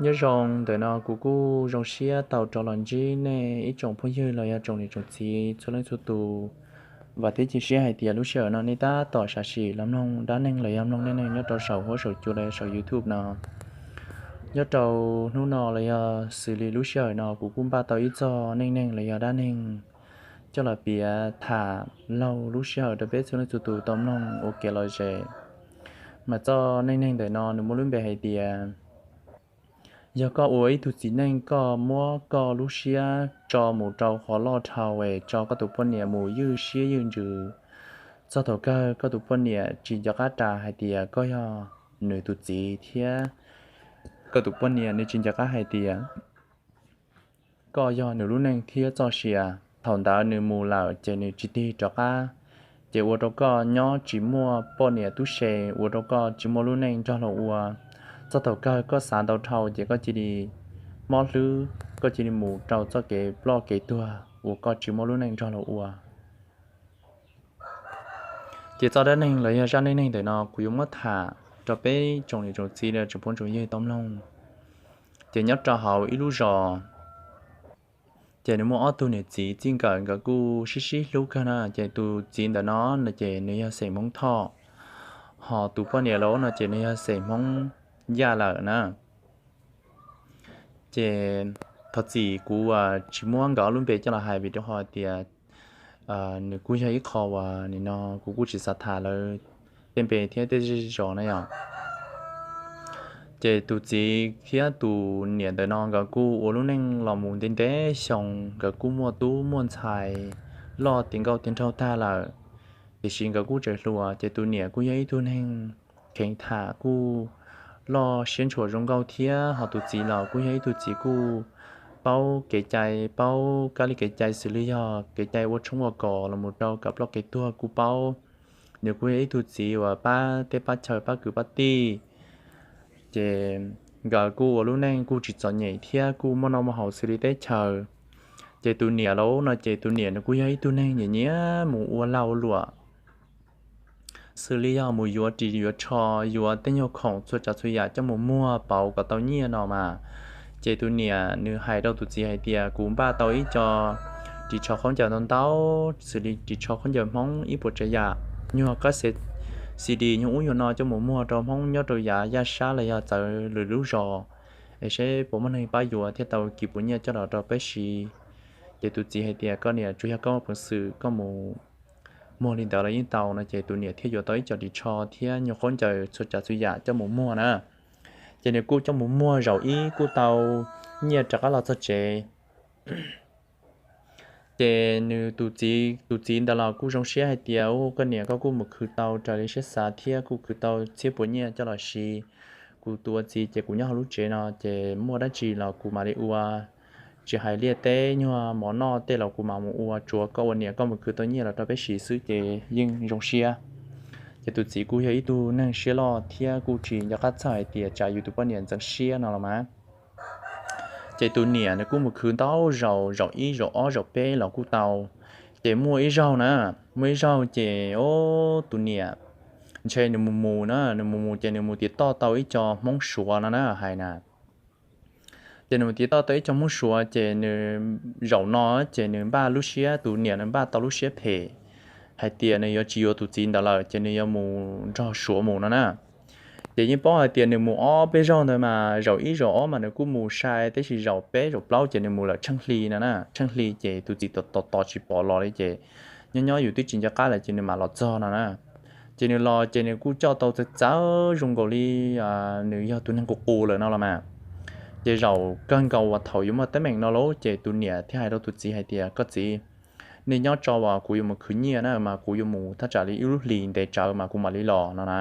Nyob zoo ntawm no kuv kuj zoo siab tau rov los ntsib nej ib tsoom phooj ywg los yog tsoom niam tsoom txiv txhua leej txhua tus. Vam thiab cia siab hais tias lub sij hawm no nej tab tom sam sim los mloog dab neeg los yog mloog neej neeg nyob rau saum huab saum cua los yog saum YouTube no. Nyob rau hnub no los yog xws li lub sij hawm no kuv kuj npaj tau ib txog neej neeg los yog dab neeg coj los piav tham laug lub sij hawm rau peb txhua leej txhua tus tau mloog ua kev lom zem. Mas txoj neej neeg ntawm no nws muaj lub npe hais tias, yog koj ua ib tug txiv neej koj muab koj lub siab tso mus rau qhov loj dhau es tso koj tus poj niam mus ywj siab ywj ntsws, txog thaum kawg koj tus poj niam tsis nco qab ras hais tias koj yog nws tus txiv thiab koj tus poj niam nws tsis nco qab hais tias koj yog nws lub neej thiab txoj sia. Thaum ntawd nws mus lawm ces nws tsis tig rov qab, ces ua rau koj nyob tsis muaj poj niam tub se, ua rau koj tsis muaj lub neej nrog luag ua. Txog thaum kawg koj xav ntau dhau ces koj cia li mob hlwb, koj cia li mus rau txoj kev ploj kev tuag uas koj tsis muaj lub neej nrog luag ua. Ces txoj dab neeg los yog zaj neej neeg ntawm no kuv yuav muab tham rau peb tsoom niam tsoom txiv los tsoom phooj tsoom ywg tau mloog. Ces nyob rau hauv ib lub zos, ces nws muaj ob tug niam txiv txij nkawm, nkawd kuj sib sib hlub kawg na. Ces tus txiv ntawm no no ces nws yog xeem Hmoob Thoj, ho tus poj niam los no ces nws yog xeem Hmoob Yaj lawm na. Ces thov txim kuv tsis muab nkawd ob lub npe coj los hais vim rau qhov tias nws kuj yog ib qho uas nim no kuv kuj tsis xav tham lawv tej npe thiab tej zej zos na yom. Ces tus txiv thiab tus niam ntawm no nkawd kuj ua lub neej los mus ntev ntev xyoo, nkawd kuj muaj tub muaj ntxhais loj tiav nkauj tiav nraug tag lawm, tiam sis nkawd kuj tseem hluas. Ces tus niam kuj yog ib tug neeg kheev tham, kuj loj siab ntshua zoo nkauj thiab, ho tus txiv los kuj yog ib tug txiv kuj paub kev cai, paub kab li kev cai xws li yog kev cai ua tshoob ua kos los mus rau kev ploj kev tuag kuj paub. Nws kuj yog ib tug txiv uas pab teb pab chaw pab kwv pab tij. Ces nkawd kuj ua lub neej kuj tsis txom nyem thiab kuj muaj noj muaj haus xws li teb chaws. Ces tus niam los no ces tus niam nws kuj yog ib tug neeg nyiam nyiam mus ua lag ua luam, xws li yog mus yuav ris yuav tsho, yuav tej nyuag khoom txhua tsav txhua yam coj mus muag pauv kom tau nyiaj no mas. Ces tus niam nws hais rau tus txiv hais tias, kuv npaj tau ib co ris tsho khaub ncaws ntau ntau, xws li ris tsho khaub ncaws Hmoob ib puas tsav yam, nyuag kab xev CD nyuag ub nyuag no coj mus muag rau Hmoob nyob rau yav yaj sab los yog txawv lwm lub zos, es seb puas muaj neeg pab yuav thiab tau kis puas nyiaj coj los rau peb siv. Ces tus txiv hais tias, koj niam, tsuas yog koj muaj peev xwm koj mus muag li ntawd los yeej tau no. Ces tus niam thiaj yuav tau ib co ris tsho thiab nyuag khaub ncaws txhua tsav txhua yam coj mus muag na. Ces nws kuj coj mus muag zaum ib kuj tau nyiaj rov qab los txog tsev. Ces nws tus txiv, tus txiv ntawd los kuj zoo siab hais tias, u, koj niam, koj kuj mus khwv tau raws li siab xav thiab kuj khwv tau txhiab puas nyiaj coj los siv. Kuv tus ua txiv ces kuv nyob hauv lub tsev no ces muaj dab tsi los kuv mam li ua, tsis hais liaj teb nyuag mov noj tej los kuv mam mus ua, tsuav koj ua niam koj mus khwv tau nyiaj los rau peb siv xwb ces yeej zoo siab. Ces tus txiv kuj yog ib tug neeg siab loj thiab kuj tsis nco qab txhawj hais tias tsam yus tus poj niam ntxeev siab no los mas. Ces tus niam nws kuj mus khwv ntau zaus, zaum ib zaum ob zaum peb los kuj tau. Ces muaj ib zaug na, muaj ib zaug ces, o, tus niam ntshe nws mus mus na, nws mus mus ces nws mus tiv toj tau ib co Hmoob Suav no na hais na. Ces nws mus tiv toj tau ib co Hmoob Suav ces nws, zaum no ces nws npaj lub siab, tus niam nws npaj tau lub siab phem hais tias nws yuav tsis yuav tus txiv ntawd lawm ces nws yuav mus nrog Suav mus no na. Ces yeej paub hais tias nws mus ob peb zaug ntawd mas zaum ib zaum ob mas nws kuj mus sai, tab sis zaum peb zaum plaub ces nws mus lawm tsheej hli no na, tsheej hli ces tus txiv tos tos tsis pom los li ces nyob nyob yus twb tsis nco qab lawm ces nws mam los txog no na. Ces nws los ces nws kuj coj tau txawv txawv zoo nkaus li nws yog tus neeg qus qus lawm no los mas. Ces zaum kawg nkaus uas thaum yuav muaj teeb meem no lauj ces tus niam thiaj hais rau tus txiv hais tias, koj txiv, nej nyob tso uas kuv yuav mus khwv nyiaj na mas kuv yuav mus thaj tsam li ib lub hlis ntev tsawv mas kuv mam li los no na.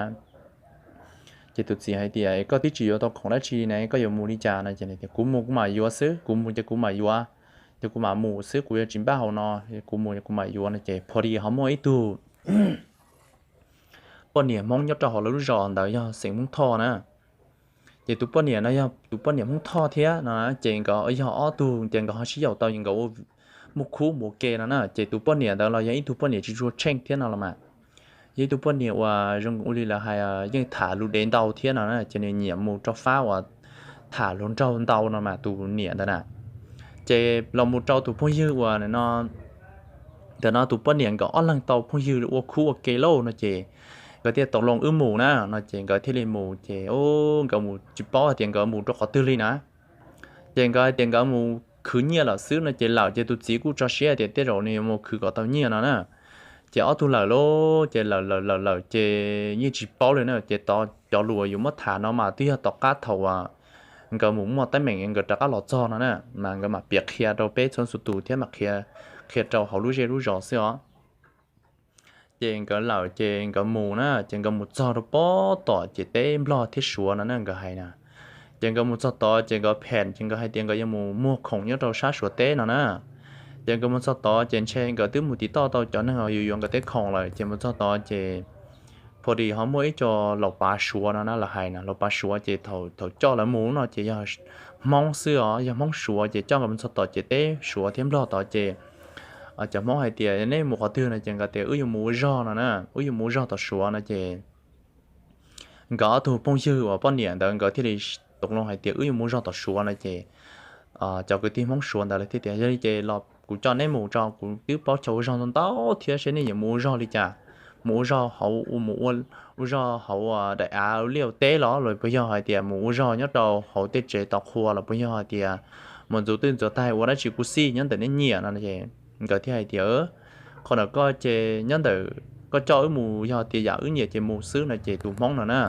Ces tus txiv hais tias, es koj twb tsis yuav tau khoom dab tsi ne, koj yuav mus li cas no? Ces tias, kuv mus kuv mam yuav xwb, kuv mus ces kuv mam yuav, ces kuv mam mus xwb, kuv yuav tsis npaj hauv no, kuv mus kuv mam yuav no. Ces pho di ho muaj ib tug poj niam Hmoob nyob rau hauv lawv lub zos ntawd yog xeem Hmoob Thoj na. Ces tus poj niam no yog tus poj niam Hmoob Thoj thiab no, ces nkawd yog ob tug ces nkawd ho sib yaum tau, nkawd muaj khub mus ua ke no na. Ces tus poj niam ntawd los yog ib tug poj niam tsis tshua tsheej thiab no los mas, yog ib tug poj niam uas zoo ua li lawv hais yeej tham lus dev ntau thiab no na. Ces nws nyiam mus rau fab uas tham hluas nraug ntau no mas tus niam ntawd na, ces los mus rau tus phooj ywg uas ntawm no tus poj niam nkawd ob leeg tau phooj ywg ua khub ua ke lauj no ces nkawd thiaj tau loo wb mus na no ces nkawd thiaj li mus ces nkawd mus tsis paub hais tias nkawd mus rau qhov twg li na. Ces nkawd hais tias nkawd mus khwv nyiaj lawm xwb no ces lawm ces tus txiv kuj tso siab hais tias tej zaum nws yuav mus khwv kom tau nyiaj no na. Ces ob tug lawm lauj ces lawm lawm lawm lawm ces yeej tsis paub li na ces cov lus uas yus muab tham no mas twb yog tom qab thaum uas nkawd mus muaj teeb meem nkawd rov qab los txog no na, mas nkawd mam piav qhia rau peb txhua txhua tus thiab mam qhia rau hauv lub zej lub zos xwb os. Ces nkawd lawm ces nkawd mus na ces nkawd mus txog rau pob tom ces teb Nplog thiab Suav no na nkawd hais na. Ces nkawd mus txog tod ces nkawd phem ces nkawd hais tias nkawd yuav mus muag khoom nyob rau sab Suav teb no na. Ces nkawd mus txog tod ces ntshe nkawd twb mus tiv toj tau cov neeg uas yuav yuav nkawd tej khoom lawm ces mus txog tod ces pho dis ho muaj ib co laus pav Suav no na lawv hais na, laus pav Suav ces thaum coj lawv mus no ces yog Hmoob xwb os, yog Hmoob Suav ces coj nkawd mus txog tod ces teb Suav thiab Nplog tod ces cov Hmoob hais tias neb mus qhov twg no ces nkawd tias wb yuav mus ua zog no na, wb yuav mus ua zog tom Suav no ces nkawd ob tug phooj ywg uas poj niam ntawd nkawd thiaj li tus loo hais tias wb yuav mus ua zog tom Suav no ces cov kwv tij Hmoob Suav ntawd lawv thiaj tias yog li ces los kuv coj neb mus tso, kuv twb paub chaw ua zog ntau ntau thiab seb nej yuav mus ua zog li cas, mus ua zog hauv mus ua zog hauv daim av liaj teb los los puas yog hais tias mus ua zog nyob rau hauv tej tsev tos qhua los puas yog hais tias mus ntxuav twj ntxuav tais ua dab tsi kuv xij nyob ntawm nej nyiam no es nkawd thiaj hais tias qhov ntawm koj ces nyob ntawm koj coj wb mus yog tias yam wb nyiam ces mus xwb no ces tus Hmoob no na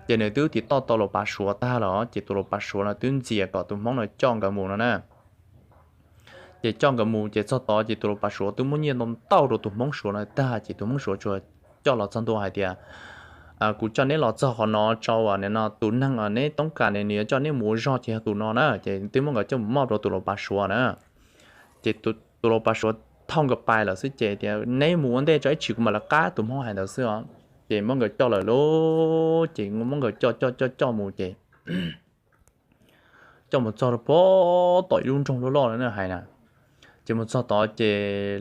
ces nws twb tiv toj tau laus pav Suav tag los ces tus laus pav Suav no twb ntxias kom tus Hmoob no coj nkawd mus no na. Ces coj nkawd mus ces txog tod ces tus laus pav Suav twb muab nyiaj ntau ntau rau tus Hmoob Suav no tag ces tus Hmoob Suav tsuas coj los txog ntua hais tias kuv coj neb los txog qhov no rau uas no tus neeg uas neb toob kas ne nws yuav coj neb mus ua zog ces yog tus no na ces twb muab nkawd coj mus moj rau tus laus pav Suav na. Ces tus laus pav Suav thauj nkawd pais lawm xwb ces tias neb mus ua ntej tso ib tsam kuv mam lawv qab, tus Hmoob hais ntawd xwb os. Ces muab nkawd coj lawm lauj ces muab nkawd coj coj coj coj mus ces coj mus txog rau pob tom ib lub nroog loj loj no na hais na. Ces mus txog tod ces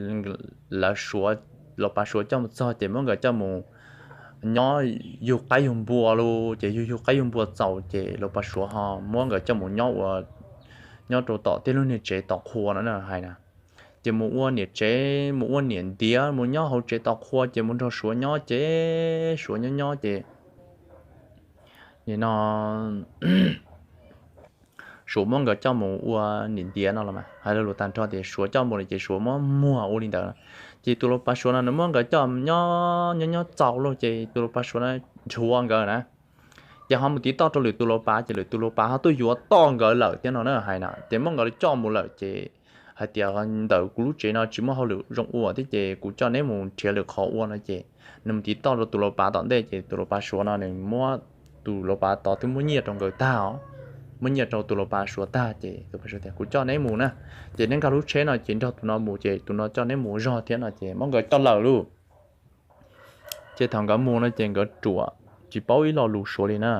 lawv Suav, laus pav Suav coj mus txog ces muab nkawd coj mus nyob yug qaib yug npua lauj ces yug yug qaib yug npua txaus ces laus pav Suav ho muab nkawd coj mus nyob ua, nyob rau tom tej lub niag tsev tos qhua no na hais na. Ces mus ua niam tsev mus ua niam ntiav mus nyob hauv tsev tos qhua ces mus nrog Suav nyob ces Suav nyob nyob ces nim no Suav muab nkawd coj mus ua niam ntiav no los mas hais lus tag nrho tias Suav coj mus lawm ces Suav muab muag ua li ntawd. Ces tus laus pav Suav no nws muab nkawd coj nyob nyob nyob txaus lauj ces tus laus pav Suav no nrhuav nkawd na. Ces ho mus tiv toj rau lwm tus laus pav ces lwm tus laus pav ho tuaj yuav toj nkawd lawm thiab no na hais na ces muab nkawd coj mus lawm ces hais tias ntawm kuv lub tsev no tsis muaj hauj lwm zoo ua thiab ces kuv coj neb mus nrhiav lwm qhov ua no ces nws mus tiv toj rau tus laus pav tom ntej ces tus laus pav Suav no nws muab, tus laus pav tod twb muab nyiaj rau nkawd tag os, muab nyiaj rau tus laus pav Suav tag ces tus pav Suav tias kuv coj neb mus na, ces neb nkag lub tsheb no ces nrog tus no mus ces tus no coj neb mus ua zog thiab no ces muab nkawd coj lawm lauj. Ces thaum nkawd mus no ces nkawd ruam tsis paub ib lo lus Suav li na.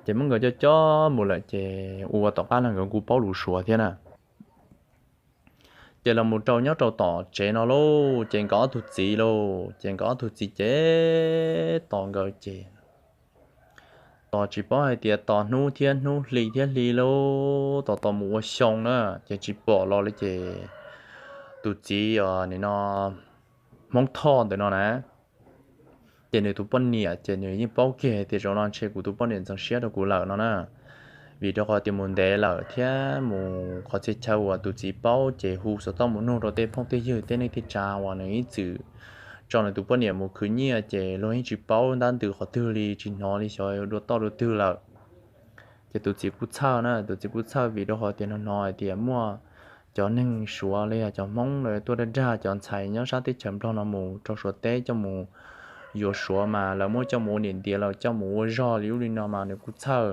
Ces muab nkawd coj coj mus lawm ces ua tom qab no nkawd kuj paub lus Suav thiab na. Ces los mus rau nyob rau tom tsev no lauj ces nkawd ob tug txiv lauj ces nkawd ob tug txiv ces tos nkawd ces tos tsis paub hais tias tos hnub thiab hnub hli thiab hli lauj tos tos mus ua xyoo na, ces tsis pom los li ces tus txiv os nim no Hmoob Thoj ntawm no na, ces nws tus poj niam ces nws yeej paub kiag tias zaum no ntshe kuv tus poj niam ntxeev siab rau kuv lawm no na. Vim rau qhov tias mus ntev lawm thiab mus qhov txhia chaw uas tus txiv paub ces hu xov tooj mus nug rau tej phooj tej ywg tej neej tej tsa uas nws ib txwm tso nws tus poj niam mus khwv nyiaj ces luag yeej tsis paub ntab ntws qhov twg li tsis hnov li xyov dua toj dua twg lawm. Ces tus txiv kuj txhawj na, tus txiv kuj txhawj vim rau qhov tias hnov hnov hais tias muaj cov neeg Suav los yog cov Hmoob lawv tuaj dag dag cov ntxhais nyob sab teb chaws Nplog no mus rau Suav teb coj mus yuav Suav mas lawv muab coj mus ua niam ntiav los coj mus ua zog li ub li no mas nws kuj txhawj.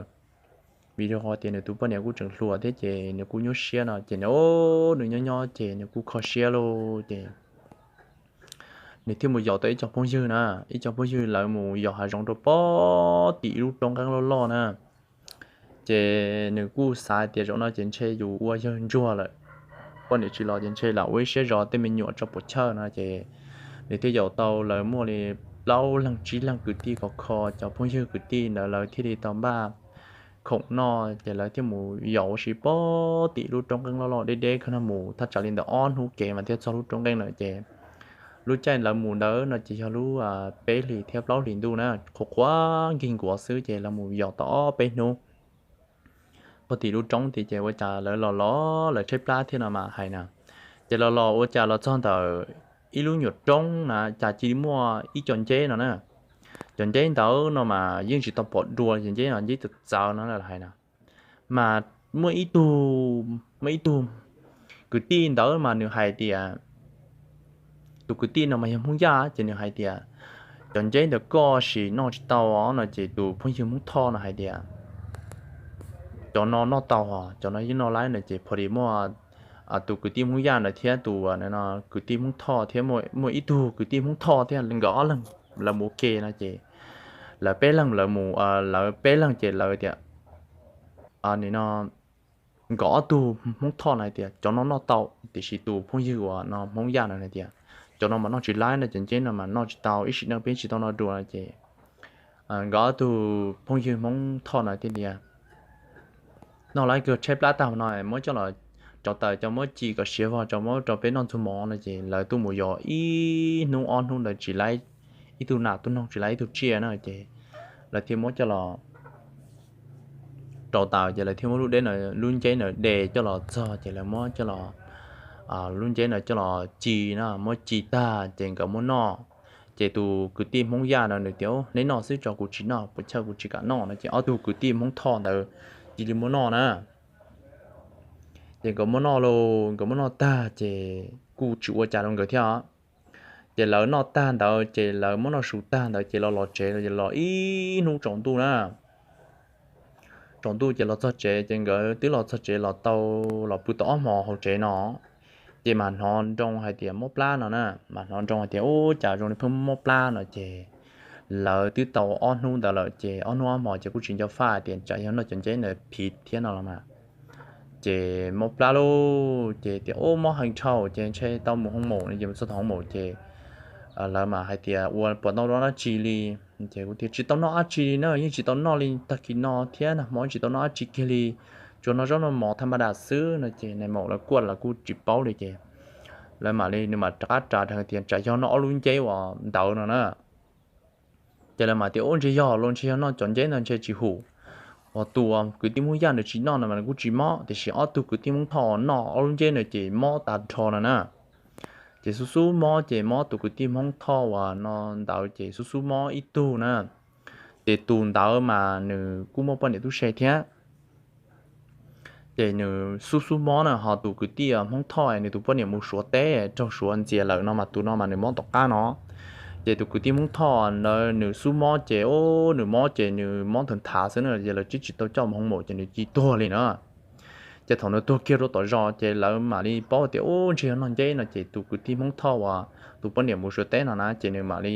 Vim rau qhov tias nws tus poj niam kuj tseem hluas thiab ces nws kuj nyuaj siab no ces nws nyob nyob ces nws kuj kho siab lauj ces nws thiaj mus yaum tau ib co phooj ywg na, ib co phooj ywg lawv mus yos hav zoov rau pob tim ib lub roob nqeeb loj loj na. Ces nws kuj xav tias zaum no ces ntshe yus ua yawg ntsuag lawm, poj niam tsis los ces ntshe lam ua ib siab zov tej me nyuam tso puas chawj no ces nws thiaj yaum tau lawv muaj li plaub leeg tsib leeg kwv tij khov kho, cov phooj ywg kwv tij ntawd lawv thiaj li tau npaj khoom noj ces lawv thiaj mus yos ua si pem tim lub roob nqeeb loj loj deb deb kawg no mus thaj tsam li ntawm ob hnub kev mas thiaj txog lub roob nqeeb lawm ces lub caij lawv mus ntawd no ces yog lub peb hlis thiab plaub hlis ntuj na, qhuav qhuav nkig nkuav xwb ces lawv mus yos tau ob peb hnub pem tim lub roob tid ces ua cas lawv los los lawv tshaib plab thiab no mas hais na. Ces los los ua cas los txog ntawm ib lub nyuam roob na cas cia li muaj ib co nceb no na. Cov nceb ntawd no mas yeej tsis tau pom dua, cov nceb no nceb txawv txawv no hais na. Mas muaj ib tug, muaj ib tug kwv tij ntawd mas nws hais tias, tus kwv tij no mas yog Hmoob Yaj ces nws hais tias, cov nceb ntawd koj sim noj tsis tau no ces tus phooj ywg Hmoob Thoj no hais tias, cov no noj tau, cov no yeej noj laib no ces pom li muaj tus kwv tij Hmoob Yaj ntawd thiab tus kwv tij Hmoob Thoj thiab muaj ib tug kwv tij Hmoob Thoj thiab nkawd ob leeg lawv mus ua ke no ces lawv peb leeg lawv mus, lawv peb leeg ces lawv tias, no nkawd ob tug Hmoob Thoj no hais tias cov no noj tau, tiam sis tus phooj ywg uas no Hmoob Yaj no hais tias, cov no mas noj tsis laib no, cov nceb no mas noj tsis tau, ib sim neej peb tsis tau noj dua no ces nkawd ob tug phooj ywg Hmoob Thoj no thiaj tias, noj laib kawg tshaib plab tag no muab coj los tso taws coj muab ci kom siav vog tso muab rau peb noj ntxuag mov no ces lawv tuaj mus yos ib hnub ob hnub ntawd tsis laib ib tug nas tub noog tsis laib ib tug tsiaj na ces lawv thiaj muab coj los rau taws ces lawv thiaj muab lub deb no, lub nceb no de coj los txog ces lawv muab coj los, lub nceb no coj los ci na, muab ci tag ces nkawd muab noj. Ces tus kwv tij Hmoob Yaj no nws tias, neb noj xwb tso kuv tsis noj, puas chawj kuv tsis kam noj no ces ob tug kwv tij Hmoob Thoj ntawd cia li muab noj na. Ces nkawd muab noj los nkawd muab noj tag ces kuj tsis ua cas rau nkawd thiab. Ces lawv noj tag ntawd ces lawv muab noj su tag ntawd ces los los tsev los ib hnub tsaus ntuj na. Tsaus ntuj ces los txog tsev ces nkawd twb los txog tsev los tau, los pw tau ob hmos hauv tsev no ces mam hnov nroo hais tias mob plab no na. Mam hnov nroo hais tias ub cas zoo li pheej mob plab no ces lawv twb tau ob hnub ntawd lawm ces ob hnub ob hmos ces kuj tsis nco faj hais tias tsam yog noj cov nceb ntawd phiv thiab no los mas ces mob plab lauj. Ces tias ub mob heev dhau ces ntshe tau mus hoo maum no ces mus txog tom hoo maum ces lawv mam hais tias ua puas tau noj dab tsi li. Ces kuv tias tsis tau noj dab tsi li na, yeej tsis tau noj li, tag kis no thiab nag hmo tsis tau noj dab tsi kiag li, tsuas noj zaub noj mov thaj ma das xwb no ces nais maum lawv kuaj lawv kuj tsis paub li ces lawv mam li, nws mam rov qab ras dheev tias tsam yog noj ob lub nceb uas ntawd no na. Ces lawv mam tias ub ntshe yog los ntshe yog noj cov nceb ntawd ntshe tsis hum. Tus kwv tij Hmoob Yaj nws tsis noj no mas nws kuj tsis mob, tiam sis ob tug kwv tij Hmoob Thoj noj ob lub nceb ntawd ces mob tag nrho no na. Ces xub xub mob ces mob tus kwv tij Hmoob Thoj uas no ntawd ces xub xub mob ib tug na. Ces tus ntawd mas nws kuj muaj poj niam tub se thiab. Ces nws xub xub mob na, ho tus kwv tij Hmoob Thoj nws tus poj niam mus Suav teb raug Suav ntxias lawm no mas tus no mas nws mob tom qab no. Ces tus kwv tij Hmoob Thoj ntawd nws xub mob ces ub nws mob ces nws mob nthav nthav xwb na, ces lawv twb tsis tau coj mus hoo maum ces nws cia tuag li na. Ces thaum nws tuag kiag rau tom zos ces lawv mam li paub tias ub ntshe yog noj nceb no ces tus kwv tij Hmoob Thoj uas tus poj niam mus Suav teb no na ces nws mam li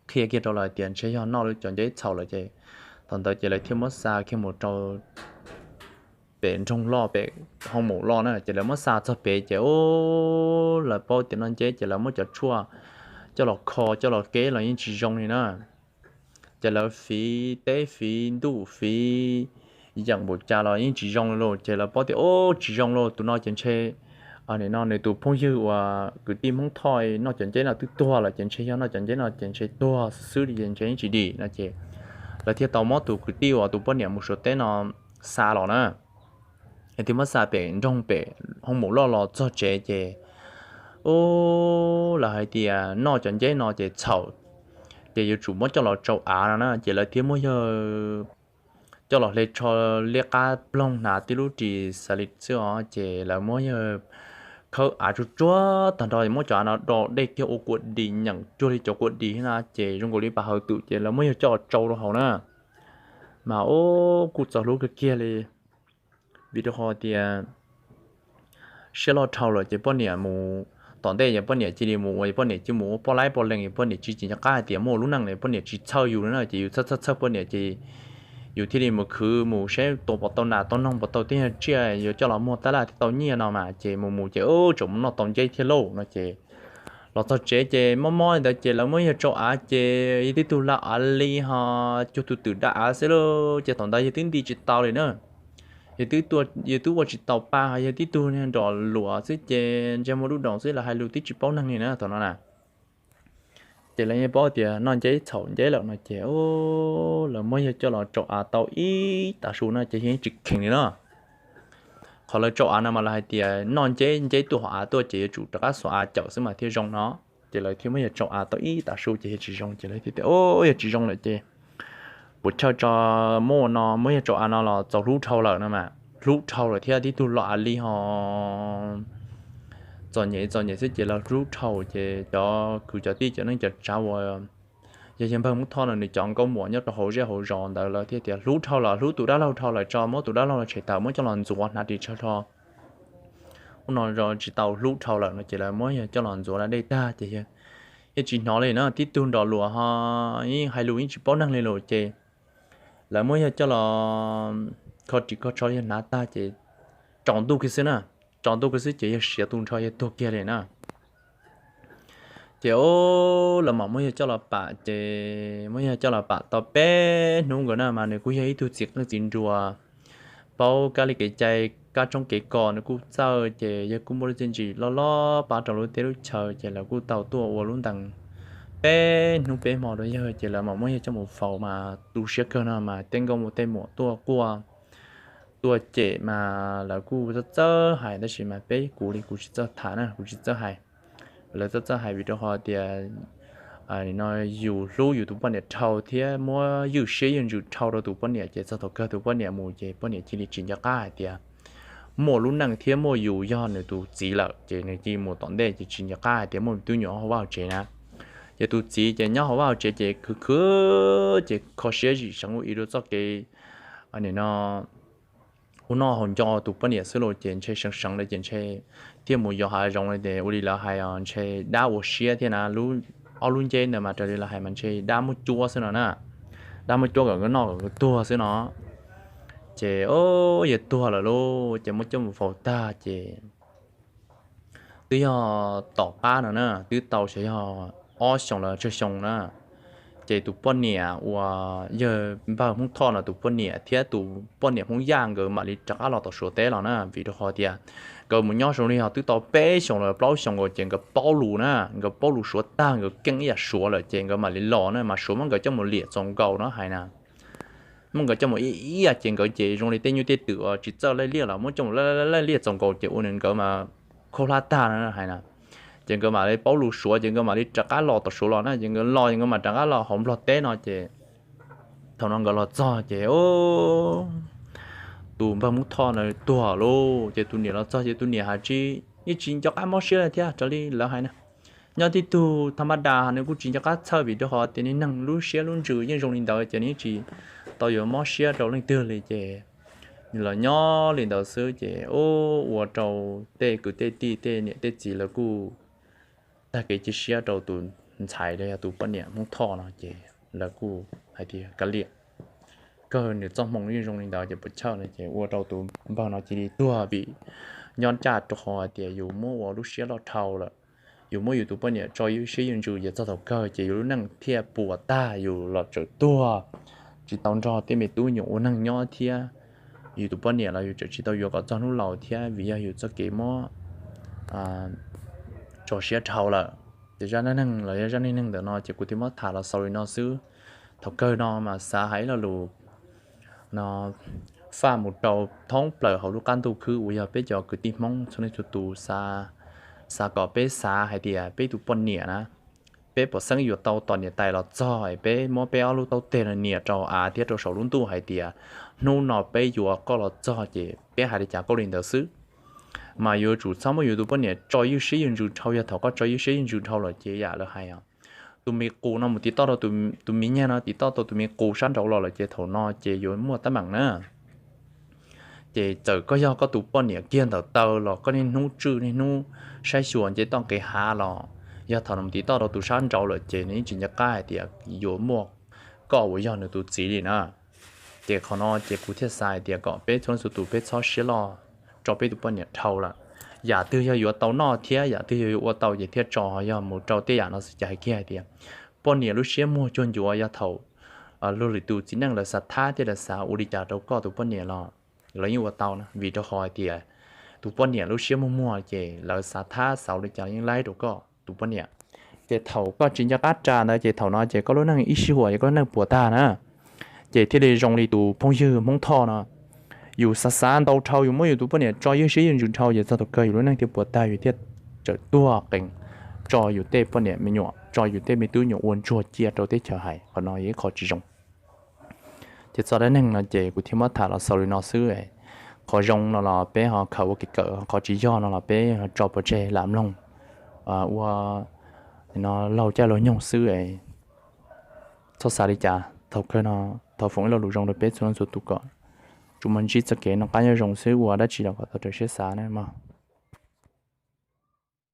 qhia kiag rau lawv tias ntshe yog noj lawv cov nceb txhaum lawm ces thaum ntawd ces lawv thiaj muab xa kiag mus rau pem nroog loj pem hoo maum loj na. Ces lawv muab xa txog pem ces ub lawv paub tias noj nceb ces lawv muab cov tshuaj coj los kho coj los keb los yeej tsis zoo li na. Ces lawv fiv teb fiv ntuj fiv yeem npaum cas los yeej tsis zoo li lauj. Ces lawv paub tias ub tsis zoo lauj, tus no ces ntshe nim no nws tus phooj ywg uas kwv tij Hmoob Thoj noj cov nceb no twb tuag lawm ces ntshe yog noj cov nceb no ces ntshe tuag xwb li ces ntshe yeej tsis dim no ces lawv thiaj tau muab tus kwv tij uas tus poj niam mus Suav teb no xa los na. Thiaj muab xa pem nroog pem hoo maum loj los txog tsev ces ub lawv hais tias noj cov nceb no ces txhaum, ces yuav tsum muab coj los tsau av no na. Ces lawv thiaj muab yawg coj los hle tsho liab qab ploog hnav tib lub ris xas li xwb os, ces lawv muab yawg khawb av tsuag tsuag tag nrho, muab cov av no do dej kiag ua kua dis nyeem cuag li cov kua dis na, ces zoo nkaus li pas hawv twm, ces lawv muab yawg coj los tsau rau hauv na. Mas ub kuj txaus hlub kawg kiag li, vim rau qhov tias siab loj dhau lawm ces poj niam mus tom ntej ces poj niam cia li mus ua, poj niam cia li mus ua poj laib poj leeg, poj niam tsis tsis nco qab hais tias muaj lub neej li, poj niam tsis txhawj yus li na, ces yus txhawj txhawj txhawj poj niam ces yus thiaj li mus khwv mus saib tua puas tau nas tau noog puas tau tej yog tsiaj yuav coj los muag tab laj thiaj tau nyiaj no mas, ces mus mus ces ub tseem mus noj tau nceb thiab lauj no ces los txog tsev ces mob mob li ntawd ces lawv muab yawg tsau av ces yawg tib tug laj av li ho cuag tus twm daj av xwb lauj. Ces thaum ntawd yawg twb nti tsis tau li na. Yawg twb, yawg twb ua tsis tau pa ho yawg tib tug nrog luam xwb ces ntsej muag dub doom xwb, lawv hais lus twb tsis paub neeg li na thaum no na. Ces lawv yeej paub tias noj nceb txhaum nceb lawm no ces lawv muab yawg coj los tsau av tau ib tav su no ces yawg yeej tsis kheev li na. Qhov lawv tsau av no mas lawv hais tias noj nceb, nceb tuaj hauv av tuaj ces yuav tsum rov qab xuas av cawm xwb mas thiaj zoo no. Ces lawv thiaj muab yawg tsau av tau ib tav su ces yawg tsis zoo ces lawv thiaj tias, Au, yawg tsis zoo lawm ces puas chawj tso, muab ua no, muab yawg tsau av no los txaus hlub dhau lawm no mas, hlub dhau lawm thiab tib tug laj av li ho txom nyem txom nyem xwb ces los hlub dhau ces cov kwv cov tij cov neej cov tsav uas yog yawg npawg Hmoob Thoj no nws cov nkauj muam nyob rau hauv zej hauv zos ntawd lawv thiaj tias hlub dhau lawm, hlub tus dab laug dhau lawm tso, muab tus dab laug los tshem tawm muab coj los ntxuav hnav ris tsho dhau. Ub, no tsis tau hlub dhau lawm no ces lawv muab yawg coj los ntxuav da dej tag ces yawg yeej tsis hnov li na, tib tug nrog luam ho yeej hais lus yeej tsis paub neeg li lawm ces lawv muab yawg coj los kho ris kho tsho yawg hnav tag ces tsaus ntuj kiag xwb na, tsaus ntuj kiag xwb ces yawg siav tu nrho yawg tuag kiag li na. Ces lawv mam muab yawg coj los pam ces muab yawg coj los pam tau peb hnub nkaus na mas nws kuj yog ib tug txiv qeej txiv nruas paub kab li kev cai kab tshoob kev kos nws kuj txawj ces yawg kuj muaj lub txiaj ntsim loj loj pab rau lub teb lub chaw ces lawv kuj tau tuaj ua lub ntees peb hnub peb hmo rau yawg ces lawv mam muab yawg coj mus faus mas tu siab kawg no mas tej nkauj tej muam tuaj quaj tuaj cem mas lawv kuj txawj txawj hais tab sis mas peb kuv li kuv tsis txawj tham na, kuv tsis txawj hais. Lawv txawj txawj hais vim rau qhov tias no yus hlub yus tus poj niam dhau thiab muab ywj siab ywj ntsws dhau rau tus poj niam ces txog thaum kawg tus poj niam mus ces poj niam cia li tsis nco qab hais tias muaj lub neej thiab muaj yus yog nws tus txiv lawm ces nws cia li mus tom ntej ces tsis nco qab hais tias muaj tub nyuam hauv vaj hauv tsev na. Ces tus txiv ces nyob hauv vaj hauv tsev ces khwv khwv ces kho siab zim seev ua ib rau txoj kev no ua noj haus nco tus poj niam xwb los ces ntshe seev seev lawm ces ntshe thiaj mus yos hav zoov li ces ua li lawv hais ntshe dab ua siab thiab na. Ob lub nceb ntawd mas raws li lawv hais mas ntshe dab muab cuab xwb no na, dab muab cuab kom nkawd noj kom nkawd tuag xwb no. Ces yawg tuag lawm lauj ces muab coj mus faus tag ces twb yog tom qab no na, twb tau xyov yog ob xyoos los tsawg xyoo na. Ces tus poj niam uas yawg npawg Hmoob Thoj no tus poj niam thiab tus poj niam Hmoob Yaj nkawd mam li rov qab los tom Suav teb los na vim rau qhov tias nkawd mus nyob zoo li ho twb tau peb xyoos los plaub xyoos nkaus ces nkawd paub lus na, nkawd paub lus Suav tag nkawd keej ib yam Suav lawm ces nkawd mam li los na mas Suav muab nkawd coj mus liam txaus nkaus no hais na. Muab nkawd coj mus ib yam ces nkawd ces zoo li tej nyuj tej twm uas tsis txawj laij liaj los muab coj mus laij liaj txaus nkaus ces ua nkawd mas khaub hlab tag no hais na. Ces nkawd mam li paub lus Suav ces nkawd mam li rov qab los tom Suav los na ces nkawd los ces nkawd mam rov qab los hauv Nplog teb no ces thaum no nkawd los txog ces tus npawg Hmoob Thoj no tuag lauj ces tus niam los txog ces tus niam hais tsis, yeej tsis nco qab mob siab li thiab raws li lawv hais na. Nyob tib tug thaj mab da nws kuj tsis nco qab txhawj vim rau qhov tias niag neeg lub siab lub ntsws yeej zoo li ntawd ces nws yeej tsis tau yuav mob siab rau leej twg li ces nws los nyob li ntawd xwb ces ua rau tej kwv tej tij tej niam tej txiv lawv kuj tag kev cia siab rau tus ntxhais los yog tus poj niam Hmoob Thoj no ces lawv kuj hais tias kav liam, kawg nws txoj hmoo yeej zoo li ntawd ces puas chawj no ces ua rau tus npawg no cia li tuag vim nyob ncaj rau qhov hais tias yus muab ua lub siab loj dhau lawm, yus muab yus tus poj niam tso ywj siab ywj ntsws ces txog thaum kawg ces yus lub neej thiaj puas tag yus los tseem tuag tsis tau nrog tej me tub nyuam ua neeg nyob thiab yus tus poj niam los yus tseem tsis tau yuav kom txog hnub laus thiab vim yog yus txoj kev muab tso siab dhau lawm. Ces zaj dab neeg los yog zaj neej neeg ntawm no ces kuv thiaj muab tham los xaus li no xwb. Thaum kawg no mas xav hais ib lo lus no faj mus rau thoob plaws hauv lub qab ntuj khwb uas yog peb cov kwv tij Hmoob txhua leej txhua tus xav, xav kom peb xav hais tias peb tus poj niam na, peb puas xeeb yuav tau tom niam tais los txog es peb muab peb ob lub taub teg no nias rau av thiab rau saum lub ntuj hais tias hnub no peb yuav koj los txog ces peb hais li cas koj li ntawd xwb. Mas yuav tsum txhob muab yus tus poj niam tso ywj siab ywj ntsws dhau, yog thaum koj tso ywj siab ywj ntsws dhau lawm ces yam lawv hais os, tus me qus no mus tiv toj rau, tus me nyuam no tiv toj tau tus me qus sab nraud los lawm ces thaum no ces yuav muaj teeb meem na. Ces txawm koj yog koj tus poj niam kiag ntawm taw los koj niaj hnub tswj niaj hnub saib xyuas nce toj nqis hav los yog thaum no mus tiv toj rau tus sab nraud lawm ces nws yeej tsis nco qab hais tias yuav muaj koj uas yog nws tus txiv li na. Ces qhov no ces kuv thiaj xav hais tias kom peb txhua leej txhua tus peb txhob siab loj tso peb tus poj niam dhau lawm. yam twg yog yuav tau noj thiab yam twg yog yuav ua tau ces thiaj tso, yog mus rau tej yam no xwb ces hais kiag hais tias poj niam lub siab muag cuag ncuav. Yog thaum luag lwm tus txiv neej lawv xav thab thiab lawv xav ua li cas rau koj tus poj niam los lawv yeej ua tau na, vim rau qhov hais tias tus poj niam lub siab muag muag ces lawv xav thab xav ua li cas yeej laib rau koj tus poj niam. Ces thaum koj tsis nco qab ras ntawd ces thaum no ces koj lub neej ib sij huam ces koj lub neej puas tag na. Ces thiaj li zoo li tus phooj ywg Hmoob Thoj no, yus xav xav ntau dhau, yus muab yus tus poj niam tso ywj siab ywj ntsws dhau, ces txog thaum kawg yus lub neej thiaj puas tag, yus thiaj txawm tuag qees, tso yus tej poj niam me nyuam, tso yus tej me tub me nyuam ua ntsuag cia rau teb chaws hais. Qhov no yog ib qho tsis zoo. Ces txog dab neeg no ces kuv thiaj muab tham los xaus li no xwb. Qhov zoo no los peb ho khaws ua kev kawm, qhov tsis yog no los peb tso pov tseg lam mloog ua no laug caij laug nyoog xwb. Txhob xav li cas, thaum kawg no thov foom ib lo lus zoo rau peb txhua leej txhua tus kom tsuas muaj ntsib txoj kev noj qab nyob zoo xwb, ua dab tsi los kom tau raws siab xav na mog.